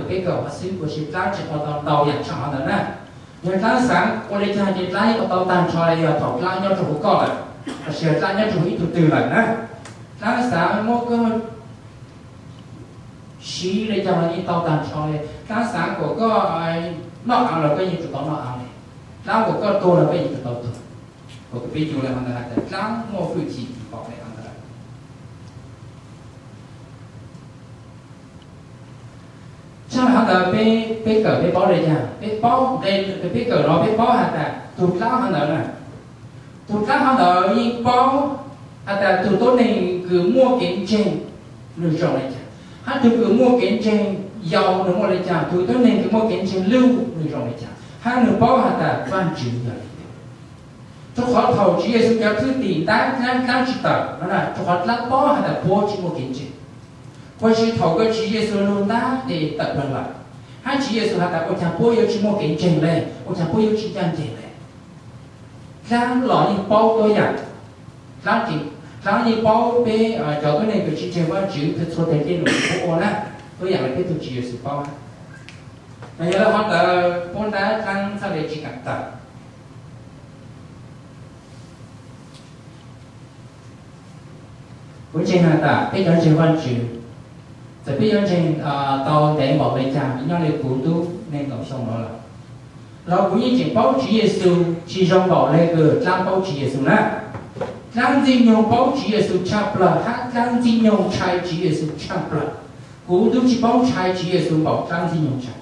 peb kawm qhov xwb, tab sis dlaab tsi ua tau ntau yaam tshaj qhov ntawd na. Yog dlaab xaav ua le caag ces dlaab yeej ua tau taag nrho le yog thaum dlaab nyob rua huv koj lawm, lossis yog dlaab nyob rua huv ib tug twg lawm na. Dlaab xaav muab koj siv le caag los yeej tau taag nrho le. Dlaab xaav kuas koj noj aav los koj yeej tsum tau noj aav le. Dlaab kuas koj tuag los koj yeej tsum tau tuag. Kuas peb yug le hov ntawd has tas dlaab muaj hwj chim npaum le hov ntawd. Tshaj le hov ntawd peb, peb kawm peb paub le caag? Peb paub, peb kawm no peb paub has tas tug dlaab hov ntawd na, tug dlaab hov ntawd yeej paub has tas tug tuab neeg kws muaj kev ntseeg nwg zoo le caag, hab tug kws muaj kev ntseeg yau nwg muaj le caag, tug tuab neeg kws muaj kev ntseeg lug nwg zoo le caag, hab nwg paub has tas Vaajtswv yog le caag. Rua qhov thaum Tswv Yexus cov thwj tim ntab dlaab tsi tawm no, rua qhov dlaab paub has tas puab tsi muaj kev ntseeg. Tab sis thaum kws Tswv Yexus lug ntab tes tawm plawg lawm, hab Tswv Yexus has tas ua caag puab yuav tsi muaj kev ntseeg le, ua caag puab yuav tsi ncaj nceeg le. Dlaab los yeej paub tuab yaam, dlaab yeej paub peb cov tuab neeg kws tsi ntseeg Vaajtswv txhua txhua teg dlej lug puab ua na, tuab yaam le peb tug Tswv Yexus paub na. Mas yog le hov ntawd puab ntab dlaab txhaj le tsi kaam tawm. Kuv ntseeg has tas peb cov ntseeg Vaajtswv, txawm peb yuav ntseeg tau ntev npaum le caag nyob le kuv tub neeg nkaum xyoo no lawm, los kuv yeej tseem paub Tswv Yexus tsi zoo npaum le kws dlaab paub Tswv Yexus na. Dlaab Ntxwg Nyoog paub Tswv Yexus tshaj plawg hab dlaab Ntxwg Nyoog ntshai Tswv Yexus tshaj plawg. Kuv tub tsi paub ntshai Tswv Yexus npaum dlaab Ntxwg Nyoog ntshai.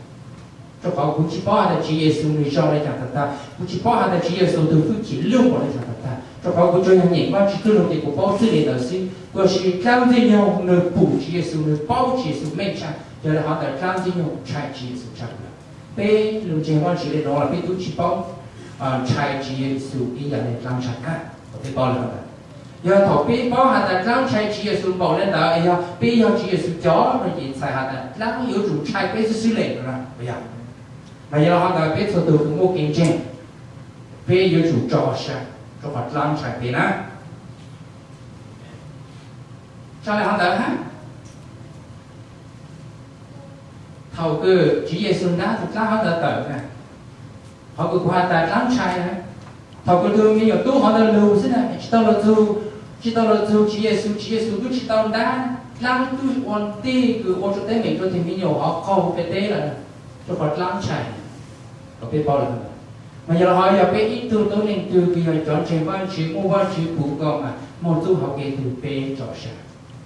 Rua qhov kuv tsi paub has tas Tswv Yexus nwg zoo le caag tag tag, kuv tsi paub has tas Tswv Yexus tug hwj chim lug npaum le caag tag tag, rua qhov kuv tsuas yog nyeem Vaajtswv txuj lug ces kuv paub txwj le ntawd xwb. Tab sis dlaab Ntxwg Nyoog nwg pum Tswv Yexus, nwg paub Tswv Yexus meej tshaj, yog le hov ntawd dlaab Ntxwg Nyoog ntshai Tswv Yexus tshaj plawg. Peb lug ntseeg Vaajtswv le nuav los peb tub tsi paub ntshai Tswv Yexus ib yaam le dlaab ntshai hab, peb paub le hov ntawd. Yog thaum peb paub has tas dlaab ntshai Tswv Yexus npaum le ntawd, yog peb yog Tswv Yexus cov no ces txhais has tas dlaab yuav tsum ntshai peb xwb xwb le no na, puas yog? Mas yog le hov ntawd peb txhua tug kws muaj kev ntseeg, peb yuav tsum tso sab rua qhov dlaab ntshai peb na. Tso le hov ntawd hab, thaum kws Tswv Yexus ntab tug dlaab hov ntawd tawm na, qhov kws kuv has tas dlaab ntshai na, thaum kws tug me nyuam tub hov ntawd lug xwb na, tsi tau lug txug, tsi tau lug txug Tswv Yexus, Tswv Yexus tub tsi tau ntab, dlaab tub ua ntej kws ua tsuj teeb meem rua tug me nyuam hov qaug peb teb lawm, rua qhov dlaab ntshai. Kom peb paub le hov ntawd, mas yog le hov yog peb ib tug tuab neeg twg kws yog cov ntseeg Vaajtswv, muaj Vaajtswv pum nkaus mas muaj txuj hauv kev twg peb tso sab,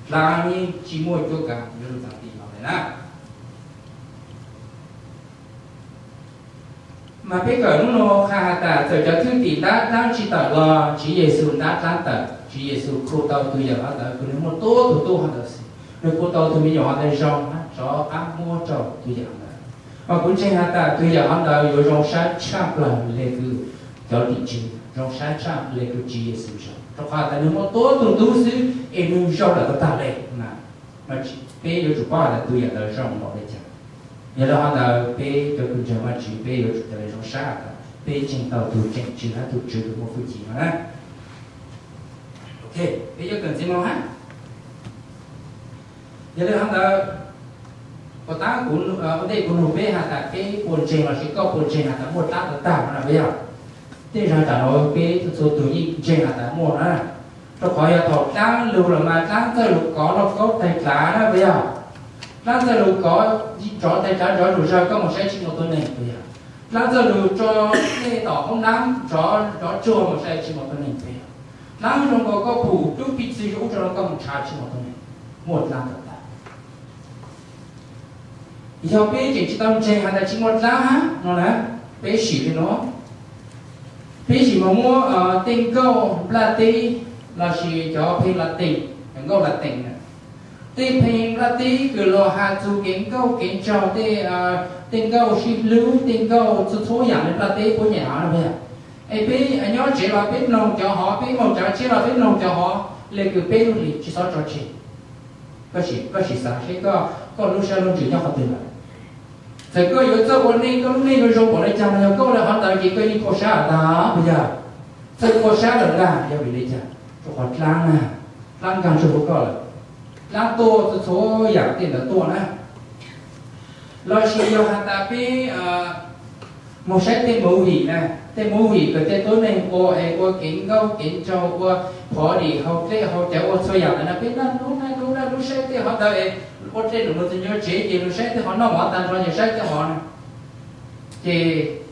dlaab yeej tsi muaj cuab kav yuav lug txav ti no le na. Mas peb kawm nub nua qha has tas txawm cov thwj tim ntab dlaab tsi tawm los Tswv Yexus ntab dlaab tawm. Tswv Yexus khu tau tug yawm hov ntawd kws nwg muaj tuab tug tub hov ntawd xwb, nwg khu tau tug me nyuam hov ntawd zoo hab rov qab muab rau tug yawm hov ntawd. Mas kuv ntseeg has tas tug yawm hov ntawd yuav zoo sab tshaj plawg le kws cov tim tswv, zoo sab tshaj le kws Tswv Yexus zoo, rua qhov tas nwg muaj tuab tug tub xwb es nwg zoo lawm tag tag le na. Mas peb yuav tsum paub has tas tug yawm ntawd zoo npaum le caag. Yog le hov ntawd peb cov kws ntseeg Vaajtswv peb yuav tsum tau zoo sab tas peb ntseeg tau tug tseem tswv hab tug tswv kws muaj hwj chim no na. Ok, peb yuav kawm ntxiv mus hab. Yog le hov ntawd, puas tab kuv, ua ntej kuv nug peb has tas peb puas ntseeg lossis koj puas ntseeg has tas muaj dlaab tawg tag no na, puas yog? Tej zag tam no peb txhua tug yeej ntseeg has tas muaj na. Rua qhov yog thaum dlaab lug los mas dlaab txawj lug kov lauj kaub tag dlav na, puas yog? Dlaab txawj lug kov nrov tag dlav nrov zuj zug koj moog saib tsi muaj tuab neeg, puas yog? Dlaab txawj lug tso tej tom hoob nab nrov nrov tsuag moog saib tsi muaj tuab neeg, puas yog? Dlaab zoo nkaus koj pum dub pig txwv zoo ub zoo no koj moog nrhav tsi muaj tuab neeg, muaj dlaab tawg tag. Yog peb tseem tsi tau ntseeg has tas tsi muaj dlaab hab no na, peb sim le nuav, peb sim moog muab tej nkauj nplaj teb lossis cov pheej Latin, nkauj Latin na, tej pheej nplaj teb kws los has txug kev nkauj kev nraug, tej nkauj sib hlub, tej nkauj txhua txhua yaam le nplaj teb puab nyam hov no, puas yog? Es peb nyob tsev los peb mloog cov hov, peb moog tsaav tshiab los peb mloog cov hov, le kws peb lub hlis tsi xob tso tseg. Koj sim xaav seb koj lub sab lub ntsws nyob qhov twg lawm. Txawm koj yuav txawj ua neej, koj lub neej yuav zoo npaum le caag los yog koj ua le hov ntawd ces koj yeej khuam sab tag, puas yog? Txawj khuam sab lawm ntag, yog vim le caag? Rua qhov dlaab na, dlaab nkaag tsuj huv koj lawm. Dlaab tuaj txhua txhua yaam tej ntawd tuaj na. Los sis yog has tas peb mus saib tej movie na, tej movie kws tej tuab neeg ua es ua kev nkauj kev nraug, ua party haus dlej haus cawv, ua txhua yam ntawd na, peb naj nub naj nub naj nub saib tej hov ntawd es ua dlej lug mus txog ntua tsev ces lug saib tej hov, noj mov tag nrho ces saib tej hov na. Ces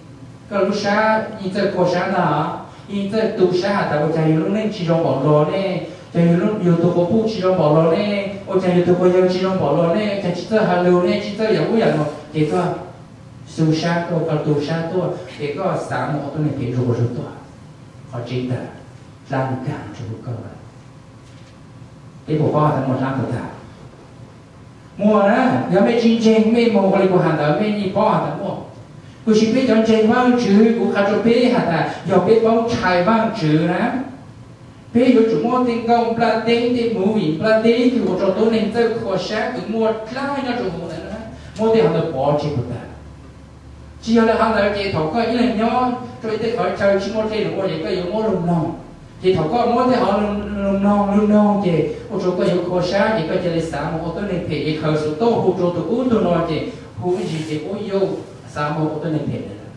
koj lub sab yeej txawj khuam sab ntag, yeej txawj tu sab has tas ua caag yug lub neej tsis zoo npaum los ne, caag yug tus quas puj tsis zoo npaum los ne, ua caag yug tus quas yawg tsis zoo npaum los ne, caag tsis txawj has lug ne, tsis txawj yam ub yam no, ces koj tu sab tuaj, koj tu sab tuaj ces koj xav mus ua tuab neeg phem zuj zus tuaj, qhov tseeb ntag, dlaab kag rua koj lawm. Peb puas paub has tas muaj dlaab kag tag? Muaj na. Yog mej tsis ntseeg mej moog ua li kuv has ntawd mej yeej paub has tas muaj. Kuv sis peb cov ntseeg Vaajtswv, kuv qha rua peb has tas yog peb paub ntshai Vaajtswv na, peb yuav tsum muab tej nkauj nplaj teb, tej movie nplaj teb kws ua rua tuab neeg txawj khuam sab kws muaj dlaab nyob rua huv ntawd na, muab tej hov ntawd pov tseg puas tag? Tsis yog le hov ntawd ces thaum koj ib leeg nyob rua ib tej qhov chaw tsis muaj dlej lug ua ces koj yuav muab lug mloog. Ces thaum koj muab tej hov lug mloog lug mloog ces ua rua koj yuav khuam sab ces koj ca le xav moog ua tuab neeg phem ces khaws xuv tooj hu rua tug ub tug no ces hu ib zig ces ub yuj xav moog ua tuab neeg phem lawm.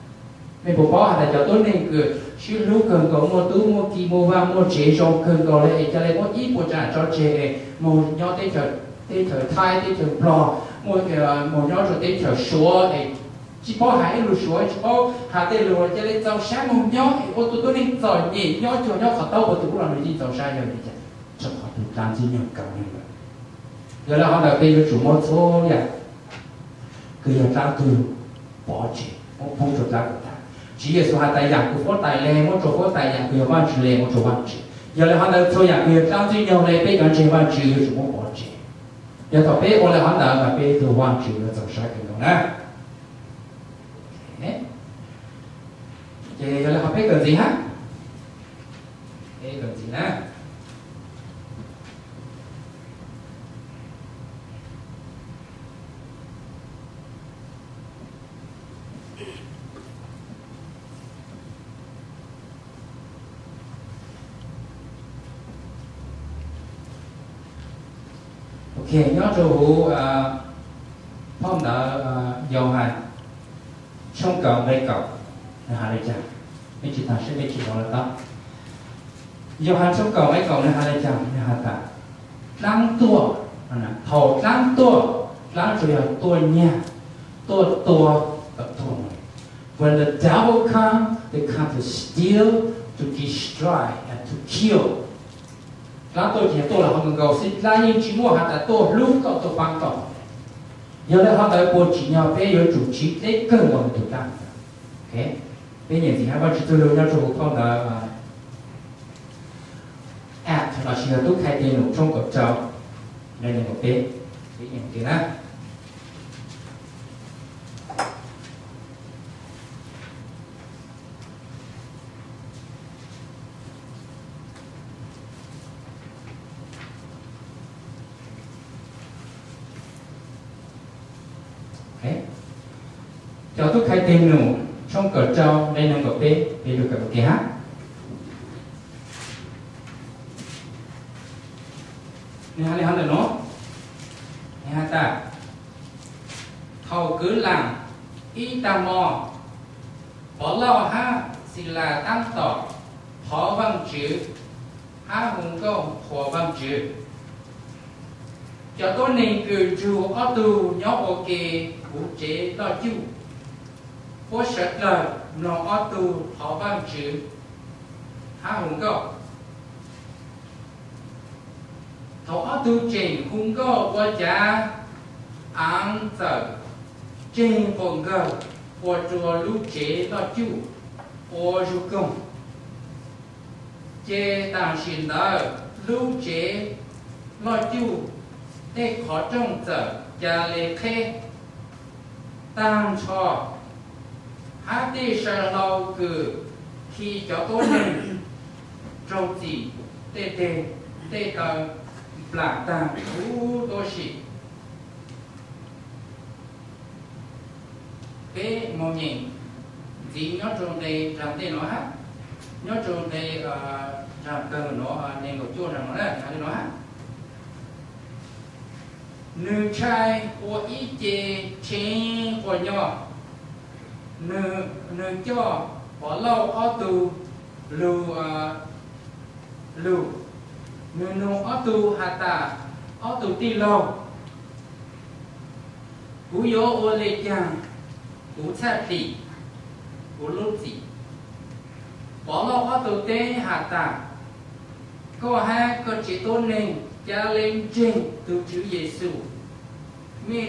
Mej puas paub has tas cov tuab neeg kws sib hlub kawg nkaus, muaj tub muaj ki, muaj vaaj muaj tsev zoo kawg nkaus le es ca le muab ib puas tsaam tso tseg es moog nyob teb chaws Thaib, teb chaws Nplog, moog nyob rua teb chaws Suav es tsis paub has ib lug Suav, tsis paub has tej lug, ca le txaus sab moog nyob es ua tug tuab neeg txom nyem nyob cuag nyob qhov taub ua tug ub los nws yeej txaus sab yog li cas? Rua qhov tug dlaab ntxwg nyoog kaw neeg lawm. Yog le hov ntawd peb yuav tsum muab txhua yam kws yog dlaab tug pov tseg, muab pub rua dlaab kag tag. Tswv Yexus has tas yam kws huab tais le muab rua huab tais, yam kws yog Vaajtswv le muab rua Vaajtswv. Yog le hov ntawd txhua yam kws yog dlaab ntxwg nyoog le peb cov ntseeg Vaajtswv yuav tsum muab pov tseg. Yog thaum peb ua le hov ntawd mas peb tug Vaajtswv yuav txaus sab kawg nkaus na. Ces yog le hov peb kawm ntxiv hab, peb kawm ntxiv na. Ok, nyob rua huv phau ntawv Yauhas tshooj kaum nqe kaum, nws has le caag? Mej tsis taag saib mej tsis tau le tau. Yauhas tshooj kaum nqe kaum nws has le caag? Nws has tas, dlaab tuaj, thaum dlaab tuaj, dlaab tsuas yog tuaj nyag, tuaj tua, tuaj tua. When the devil come, they come to steal, to destroy, and to kill. Dlaab tuaj ces tuaj los hov nkaus xwb, dlaab yeej tsis muaj has tas tuaj hlub koj tuaj paab koj. Yog le hov ntawd puas tsim nyog peb yuav tsum tsiv dleb kawg nkaus tus dlaab? Peb nyeem ntxiv hab Vaajtswv txuj lug nyob rua huv phau ntawv Acts lossis yog Tub Khai Tej Num tshooj kaum rau nqe neeg nkaum peb, peb nyeem ntxiv na. Cov Tub Khai Tej Num tshooj kaum rau nqe neeg nkaum peb, peb lug kawm ua ke hab. Nws has le hov ntawm nuav, nws has tas, thaum kwv laam ib taag mo, Povlauj hab Xilas taab tom thov Vaajtswv hab hu nkauj qhuas Vaajtswv. Cov tuab neeg kws nrug ob tug nyob ua ke huv tsev loj cuj, puab sawv dlawg mloog ob tug thov Vaajtswv hab hu nkauj. Thaum ob tug tseem hu nkauj ua cas, aav txawm tseg nqaws nkawg ua rua lub tsev loj cuj ua zug koog. Ces tam sim ntawd lub tsev loj cuj tej qhov rooj txawm ca le qheb taag nrho, hab tej saw hlau kws khi cov tuab neeg raug txim tej teg tej taw nplaam taag huv tuab si. Peb moog nyeem ntxiv nyob rua nqe nraag ntej nuav hab, nyob rua nqe nraag kawg nuav, neeg nkaum cuaj nraag nuav na, nraag ntej nuav hab. Nws ntshai ua ib ce tshee quas nyos, nws coj Pov Lauj ob tug lug lug, nws nug ob tug has tas, Ob tug tij laug, kuv yuav ua le caag kuv txhaj dim kuv lub txim? Pov Lauj ob tug teb has tas, Koj hab koj tsev tuab neeg ca le ntseeg tug Tswv Yexus, mej